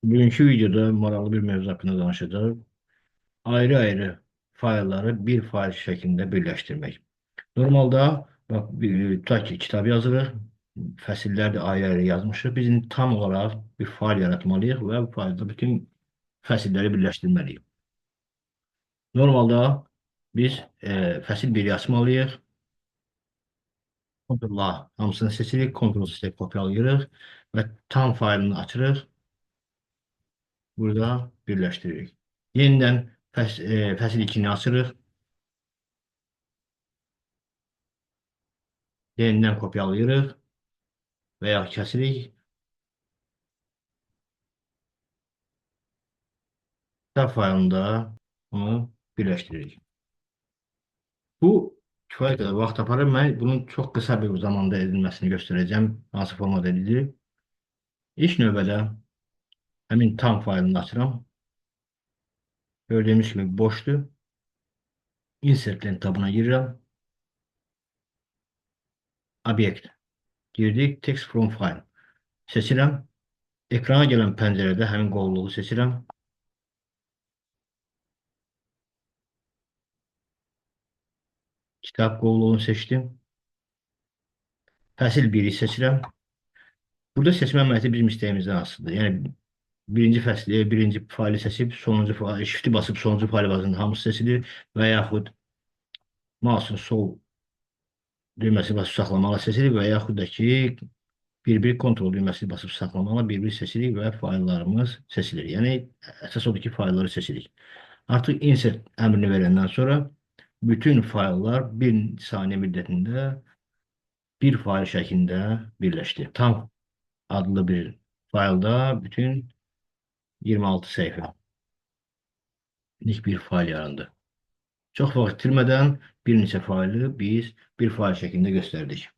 Bugünkü videoda maraqlı bir mövzu haqqında danışacağıq. Ayrı-ayrı faylları bir fayl şəklində birləşdirmək. Normalda bax, tutaq ki, kitab yazırıq, fəsillər də ayrı-ayrı yazmışıq. Biz indi tam olaraq bir fayl yaratmalıyıq və bu faylda bütün fəsilləri birləşdirməliyik. Normalda biz fəsil 1-i açmalıyıq. Ctrl A hamısını seçirik, Ctrl C kopyalayırıq və tam faylını açırıq. Burada birləşdiririk. Yenidən fəsil 2-ni açırıq. Yenidən kopyalayırıq və ya kəsirik. Kitab faylında bunu birləşdiririk. Bu kifayət qədər vaxt aparır. Mən bunun çox qısa bir zamanda edilməsini göstərəcəm. Hansı formada edilir. İlk növbədə həmin tam faylını açıram. Gördüyümüz kimi boşdur. Insert lent tabına girirəm. Obyekt. Girdik. Text from file. Seçirəm. Ekrana gələn pəncərədə həmin qovluğu seçirəm. Kitab qovluğunu seçdim. Fəsil 1-i seçirəm. Burada seçmə əməliyyatı bizim istəyimizdən asılıdır. Yəni birinci fəsli, birinci faylı seçib, sonuncu faylı, shift'i basıb sonuncu faylı basınca hamısı seçilir və yaxud mouse'un sol düyməsini basıb saxlamaqla seçilir və yaxud da ki bir-bir kontrol düyməsini basıb saxlamaqla bir-bir seçirik və fayllarımız seçilir. Yəni əsas odur ki, faylları seçirik. Artıq insert əmrini verəndən sonra bütün fayllar bir saniyə müddətində bir fayl şəklində birləşdi. Tam adlı bir faylda bütün 26 səhifəlik bir fayl yarandı. Çox vaxt itirmədən bir neçə faylı biz bir fayl şəklində göstərdik.